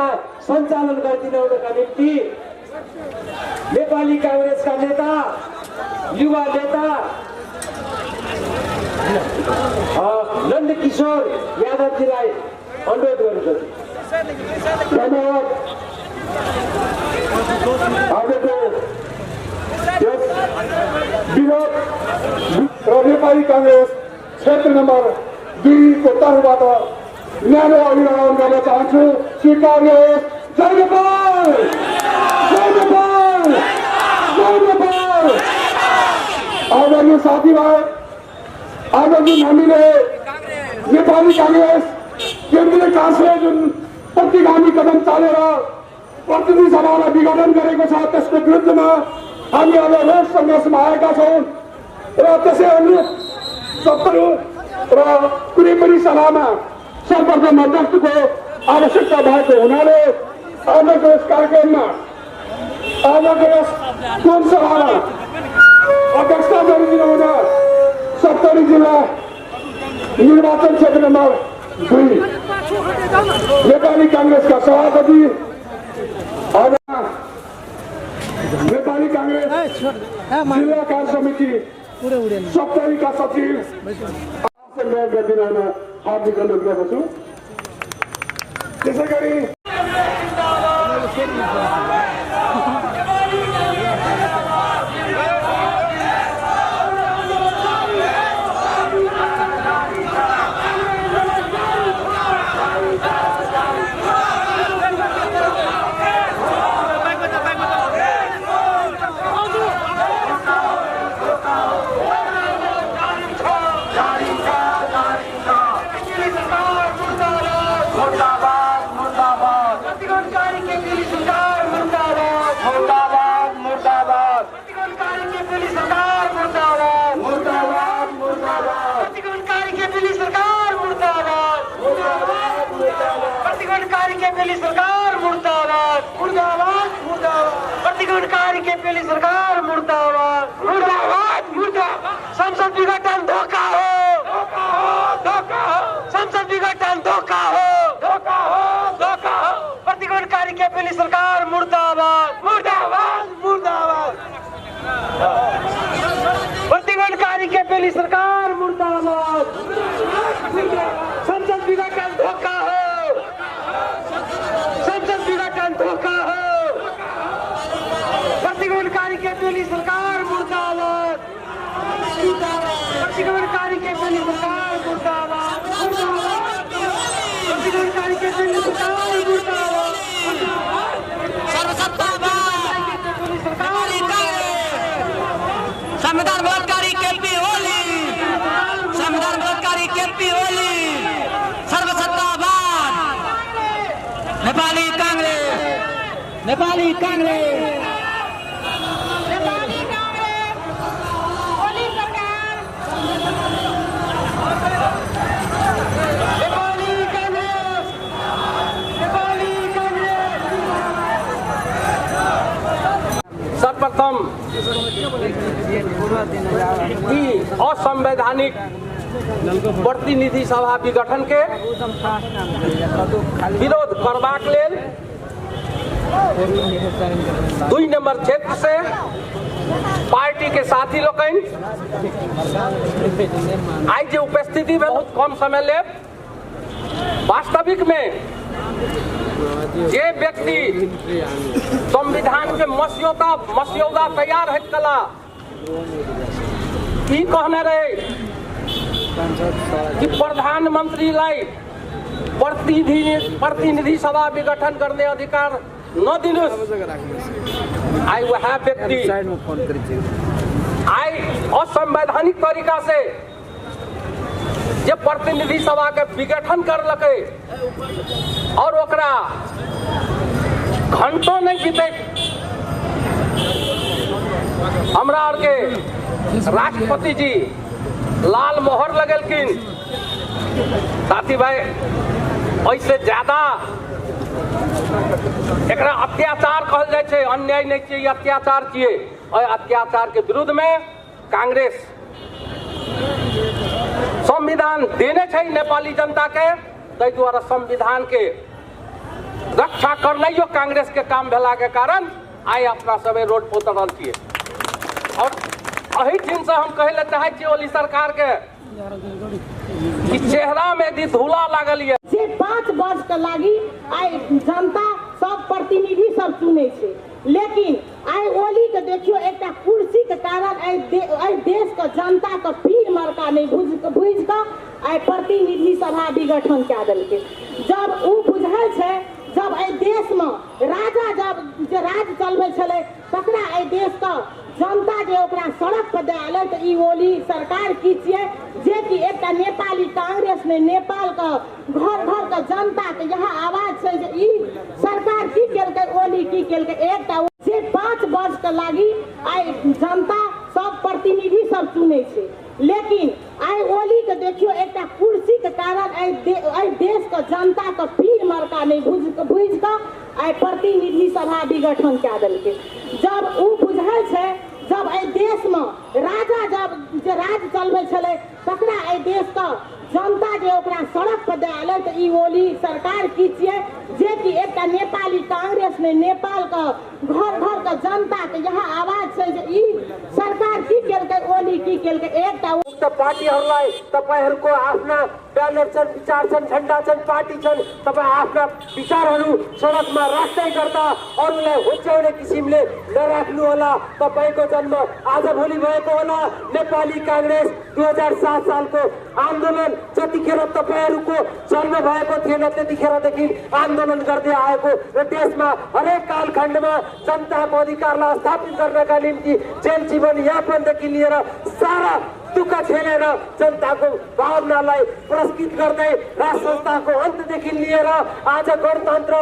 रूपमा सञ्चालन गरिदिनका निम्ति नेपाली कांग्रेसका नेता युवा नेता नन्दकिशोर यादवजीलाई अनुरोध गर्छु। धन्यवाद। आजको यस विरोध र नेपाली कांग्रेस क्षेत्र नम्बर 2 को तर्फबाट न्यानो अभिवादन गर्न चाहन्छु। स्वीकार्नुहोस्। जय नेपाल, जय नेपाल, जय नेपाल। आदरणीय साथीभाइ, आज जुन हामीले नेपाली कांग्रेस केन्द्रीय काङ्ग्रेसले जुन प्रतिगामी कदम चालेर प्रतिनिधि सभालाई विघटन गरेको छ त्यसको विरुद्धमा हामी अब रोष सङ्घर्षमा आएका छौँ र त्यसै अनुरूप सबैहरू र कुनै पनि सभामा सम्पर्क मध्यस्थको आवश्यकता भएको हुनाले आजको यस कार्यक्रममा आजको यस टोल सभामा अध्यक्षता गरिदिनु हुन सप्तरी जिल्ला निर्वाचन क्षेत्र नम्बर 2 नेपाली कांग्रेसका सभापति नेपाली कांग्रेस जिल्ला कार्य समिति सप्तरीका सचिव गरिदिन हुन हार्दिक अनुरोध गर्दछु। त्यसै गरी सरकार मुर्दाबाद, मुर्दाबाद, मुर्दाबाद। प्रतिगमनकारी केपीओली सरकार मुर्दाबाद, मुर्दाबाद, मुर्दाबाद। संसद विघटन धोखा हो, धोखा हो, धोखा हो। संसद विघटन धोखा हो, धोखा हो, धोखा हो। प्रतिगमनकारी केपीओली सरकार मुर्दाबाद, मुर्दाबाद, मुर्दाबाद। प्रतिगमनकारी केपीओली सरकार मुर्दाबाद। संसद विघटन धोखा हो, धोखा हो। प्रतिगमनकारी केपीओली सरकार मुर्दाबाद, प्रतिगमनकारी केपीओली सरकार मुर्दाबाद, प्रतिगमनकारी केपीओली सरकार मुर्दाबाद। संविधान बलात्कारी केपीओली, संविधान बलात्कारी केपीओली, सर्वसत्तावाद। नेपाली कांग्रेस, नेपाली कांग्रेस, नेपाली कांग्रेस, ओली सरकार। नेपाली कांग्रेस, नेपाली कांग्रेस। सर्वप्रथम यी असंवैधानिक प्रतिनिधि सभा विघटन के विरोध करबाक लेल 2 नंबर क्षेत्र से पार्टी के साथी लोग आज जो उपस्थिति बहुत कम समय ले वास्तविक में जे व्यक्ति संविधान के मस्यौदा तैयार है कला की कहने रहे कि प्रधानमंत्री लाई प्रतिनिधि सभा विघटन करने अधिकार न दिनुस्। आई वह व्यक्ति आई असंवैधानिक तरीका से जे प्रतिनिधि सभा के विघटन कर लके और ओकरा घंटों नहीं बीते हमरा और के राष्ट्रपति जी लाल मोहर लगेलकिन। साथी भाई ऐसे ज्यादा एकरा अत्याचार कहल जाए छे, अन्याय नहीं चाहिए, अत्याचार चाहिए। और अत्याचार के विरुद्ध में कांग्रेस संविधान देने चाहिए नेपाली जनता के, ताहि द्वारा संविधान के रक्षा करनाइयो कांग्रेस के काम भेला के कारण आइ अपना सबे रोड पर उतरल छियै। और अही दिन से हम कहे चाहे छियै ओली सरकार के कि चेहरा में यदि धूला लागल ये जे 5 वर्ष के लागी आइ जनता सब प्रतिनिधि सब चुने छे, लेकिन आइ ओली के देखियो एक कुर्सी के कारण आइ देश के जनता के पीर मरका नहीं बुझ के आइ प्रतिनिधि सभा विघटन कए देलकै। जब उ बुझल छै जब एहि देश में राजा जब जे राज चलबे छले तकरा एहि देश का जनता जे ओकरा सड़क पर दे आले तो ई ओली सरकार की छियै जे कि एक नेपाली कांग्रेस ने नेपाल का घर घर का जनता के यहाँ आवाज छै जे ई सरकार की केलकै ओली की केलकै। एकटा जे 5 वर्ष के लागी आइ जनता सब प्रतिनिधि सब चुने छे, लेकिन आइ ओली के देखियो एक कुर्सी के कारण एहि देश के जनता के पीर मरका नहीं बुझ के आइ प्रतिनिधि सभा विघटन कए देलकै। जब उ बुझल छै जब एहि देश में राजा जब जे राज चलबे छले तकरा एहि देश का जनता जे ओकरा सड़क पर दे आले तो ई ओली सरकार की छियै जे कि एक नेपाली कांग्रेस ने नेपाल का घर घर का जनता के यहाँ आवाज छै जे ई सरकार की केलकै ओली की केलकै। एकटा पार्टीहरूलाई तपाईहरूको आफ्ना ब्यानर छन्, विचार छन्, झण्डा छन्, पार्टी छन्, तपाईँ आफ्ना विचारहरू सडकमा राख्दै गर्दा अरूलाई होच्याउने किसिमले नराख्नु होला। तपाईको जन्म आज भोलि भएको होला। नेपाली कांग्रेस 2007 सालको आन्दोलन जतिखेर तपाईहरूको जन्म भएको थिएन त्यतिखेरदेखि आन्दोलन गर्दै आएको र देशमा हरेक कालखण्डमा जनताको अधिकारलाई स्थापित गर्नका निम्ति जेल जीवन यापनदेखि लिएर सारा दुःख झेलेर जनताको भावनालाई पुरस्कृत गर्दै राष्ट्र संस्थाको अन्तदेखि लिएर आज गणतन्त्र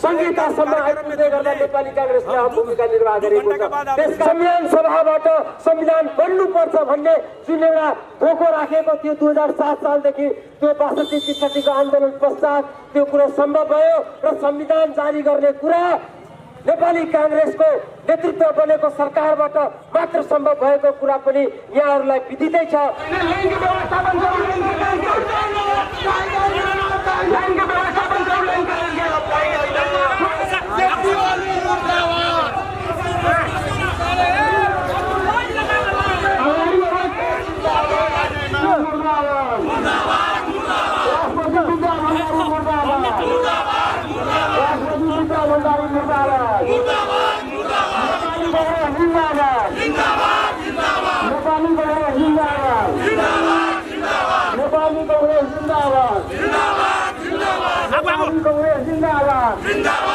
संहितासम्म आइपुग्दै गर्दा नेपाली कांग्रेसले अहम भूमिका निर्वाह गरेको छ। त्यसका संविधान सभाबाट संविधान बन्नुपर्छ भन्ने जुन एउटा धोको राखेको थियो 2007 सालदेखि त्यो 62-63 को आन्दोलन पश्चात त्यो कुरा सम्भव भयो र संविधान जारी गर्ने कुरा नेपाली कांग्रेसको नेतृत्व बनेको सरकारबाट मात्र सम्भव भएको कुरा पनि यहाँहरूलाई विदितै छ। जिंदाबाद।